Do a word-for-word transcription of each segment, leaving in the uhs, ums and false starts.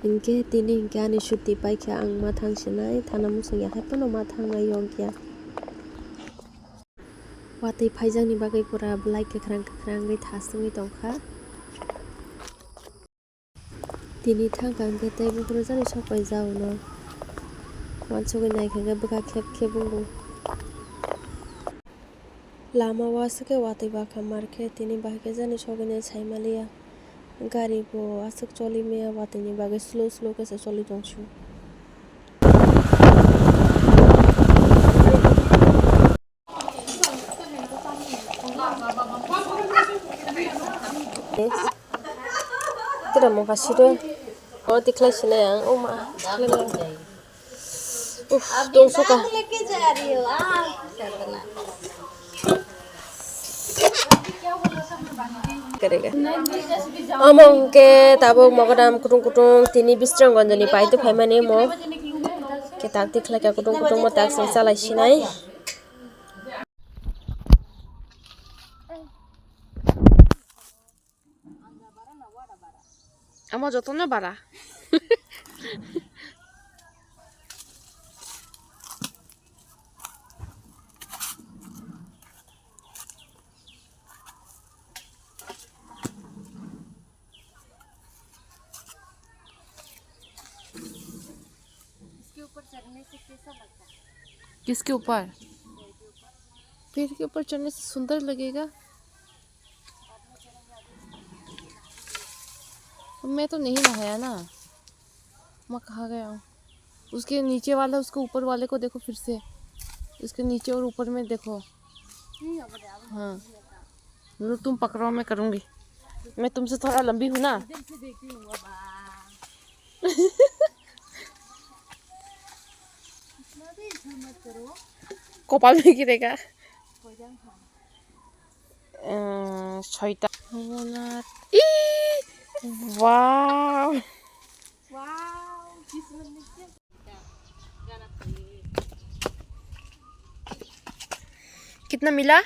Hinkhe tini hinkhe ani chuti paikha, ang ma thang sinai, thana muchung ya hai phano ma thangnai yokya. Watwi phaijakni bagwi pura bwlai kwkhwrang kwkhwrang wngwi thasungwi tongkha. Tini thangkha hinkhe tei buphuru jani sok pai jao no. Wansugwi naikha hinkhe bwkha khep khep wngo. Lama o aswk khe watwi bakha mar khe tini bahai khe jani sogwini sai maliya. Gari bo aswk choli maya watwi ni bagwi slow slow khe se choli tong su. Tira mokha siro. O tikhlai sinai ang, o ma, tikhlai nai. Uff, tong suka. Omo hwnkhe tabuk mogodam kutung kutung tini Bisramganj ni pai twi phaimani omo. Khe tak tikhlai kha kutung kutung mo tak chwng chalai sinai. Amo jotono bara. इसके ऊपर चढ़ने से कैसा लगता है? किसके ऊपर? पेड़ के ऊपर चढ़ने से सुंदर लगेगा। मैं तो नहीं नहाया ना, मैं कहाँ गया हूँ? उसके नीचे वाला, उसके ऊपर वाले को देखो फिर से, उसके नीचे और ऊपर में देखो। हाँ, लो, तुम पकड़ो, मैं करूँगी, मैं तुमसे थोड़ा लंबी हूँ ना। কপাল দেখি দেখা। ছয়টা। ই, wow। कितना मिला?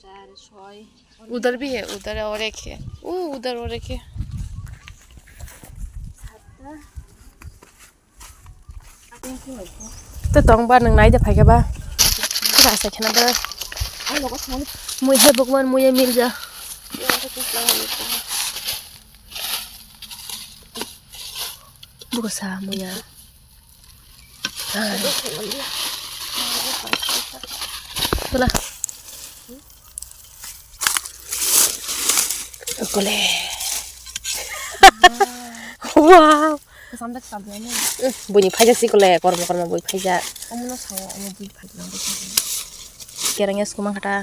चार, छः। उधर भी है, उधर और एक है, वो उधर और एक है। Tei tong ba nwng nai de phaikha ba. Kisa asa khena ba. Mui hai bukman mui ya mil ja. Buka sa mui ya. Bula. Kole. Wow. Bui ni phaijak si kole, kormo kormo bui phaijak. Kereng ya sukuma kata.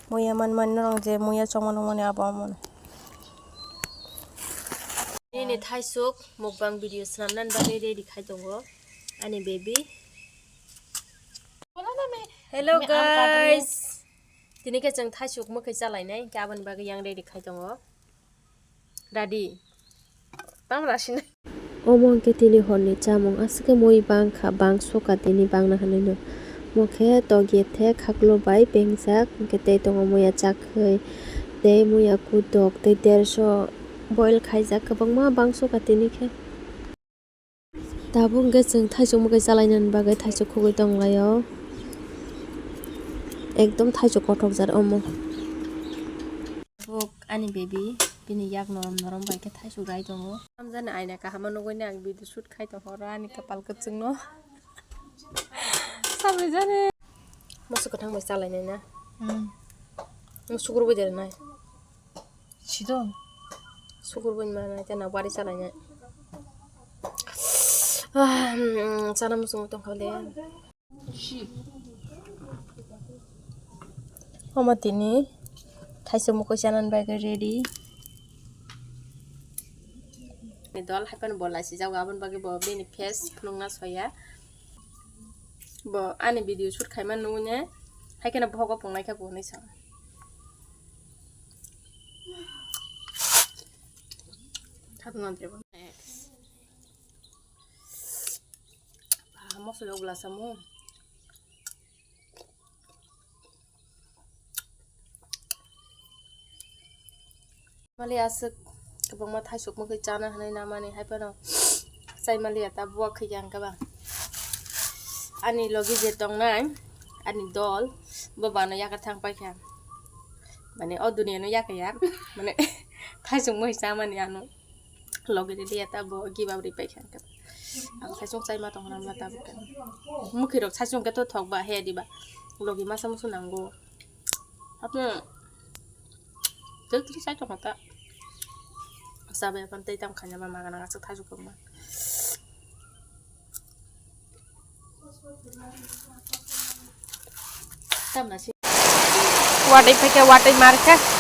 Muya man man norong je muya chongma nungmani abo amon. Nini thaisuk mukbang video swnamnani bagwi ready khai tongo ani baby. Hello guys. Tini khe chwng thaisuk mwkhwi chalainai, khe aboni bagwi yang ready khai tongo. Dadi. Tam rasina. Omo hwnkhe tini horni chamung, aswk khe mui bangkha, bangsuka tini bangna hwnwi no. Omo khe togye the khaklo bai bengjak, hwnkhe tei tongo muya chakhwi, tei muya kudok, tei derso boil khaijak, kwbangma bangsuka tini khe. Tabuk hwnkhe chwng thaisuk mwkhwi chalainani bagwi thaisuk khugwi tonglaio. Ekdom thaisuk kothok jat omo. Tabuk ani baby bini yak norom norom bai khe thaisuk rai tongo. Tamjani aina kaham nugwi ang video shoot khai tongkha oro ani kapal kwchwngno. Samjani. Masa kwthang bai chalainai na. Hmm. Nwng sukur bai de nai. Sido. Sukur bini mana tei na wari salai nai. Ah, mm, chana muchung tong khale. Omo tini thaisa mukoi chana bagwi ready. Ni dol hai phano bo laisi jago aboni bagwi bo bini face phunukna soya. Bo ani video shoot khaima nugwi ne hai kheno bohogo pung naikha bo hinwi sa. Ah, mosla ugla samo. Mali aswk kwbangma thaisuk mukhui chana hwnwi namani hai phano chai maliya ta buwak khaikha ang khe ba. Ani logi je tongnai ani dol bo bano yakar thang paikha. Mane o duniya no yakaya mane thaisuk mukhui chamani ano logi riliya ta bo give up ri paikha ang khe. Ang thaisuk chai ma tongna mla ta bo khe. Mukhi rok thaisuk khe to thok ba he diba logi masa musu nango. Apno Tuk tuk sai tong ta. Sabe apan tei tam khanya ba magana aswk thaisuk tongma. Tam na si. Watwi phaikhe watwi markha.